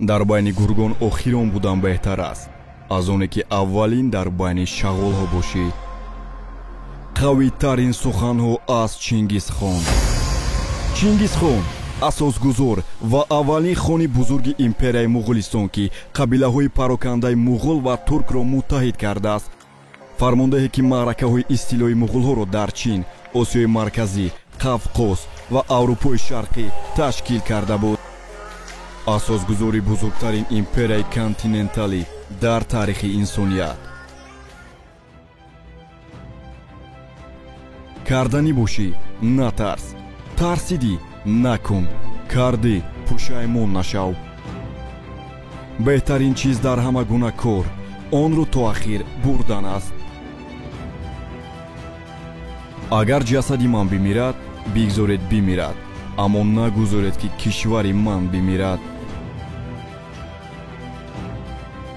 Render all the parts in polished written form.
Дар байни гургон охирон будан беҳтар аст, аз оне ки аввалин дар байни шағолҳо бошӣ. Қавитарин суханҳо аз Чингизхон. Чингизхон асосгузор ва аввалин хони бузурги империяи Муғулистон, ки қабилаҳои парокандаи муғул ва туркро муттаҳид кардааст. Фармондеҳе, ки маъракаҳои истилои муғулҳоро дар Чин, Осиёи Марказӣ, Қавқоз ва Аврупои Шарқӣ ташкил карда буд. Асосгузори бузургтарин империяи континенталӣ дар таърихи инсоният. Карданӣ бошӣ, натарс. Тарсидӣ, накун. Кардӣ, пушаймон нашав. Беҳтарин чиз дар ҳама гуна кор онро то ахир бурдан аст. Агар ҷасади ман бимирад, бигзоред бимирад, аммо нагузоред, ки кишвари ман бимирад.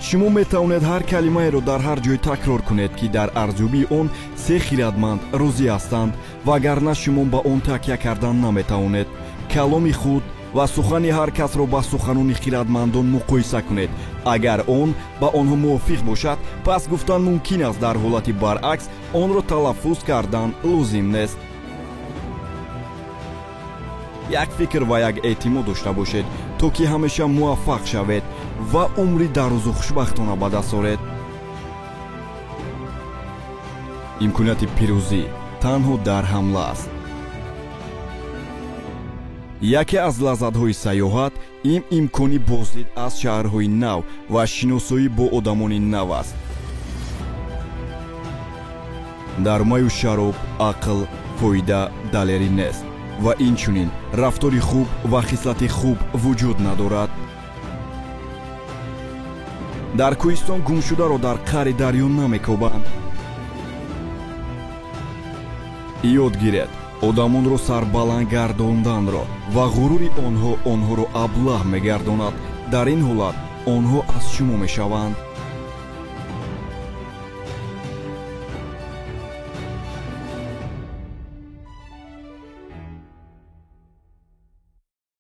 Шумо метавонед ҳар калимаеро дар ҳар ҷой такрор кунед, ки дар арзёбии он се хиратманд розӣ ҳастанд, вагарна шумо ба он такя кардан наметавонед. Каломи худ ва сухани ҳар касро ба суханони хиратмандон муқоиса кунед. Агар он ба онҳо мувофиқ бошад, пас гуфтан мумкин аст, дар ҳолати баръакс онро талаффуз кардан лозим нест. Як фикр ва як эътимод дошта бошед, то ки ҳамеша муваффақ шавед ва умри дарозу хушбахтона ба даст оред. Имконияти пирӯзӣ танҳо дар ҳамла аст. Яке аз лаззатҳои сайёҳат ин имкони боздид аз шаҳрҳои нав ва шиносоӣ бо одамони нав аст. Дар маю шароб ақл, фоида, далерӣ нест ва инчунин рафтори хуб ва хислати хуб вуҷуд надорад. Дар кӯҳистон гумшударо дар қаъри дарё намекобанд. Ёд гиред одамонро сарбаланд гардонданро ва ғурури онҳо онҳоро аблаҳ мегардонад. Дар ин ҳолат онҳо аз шумо мешаванд.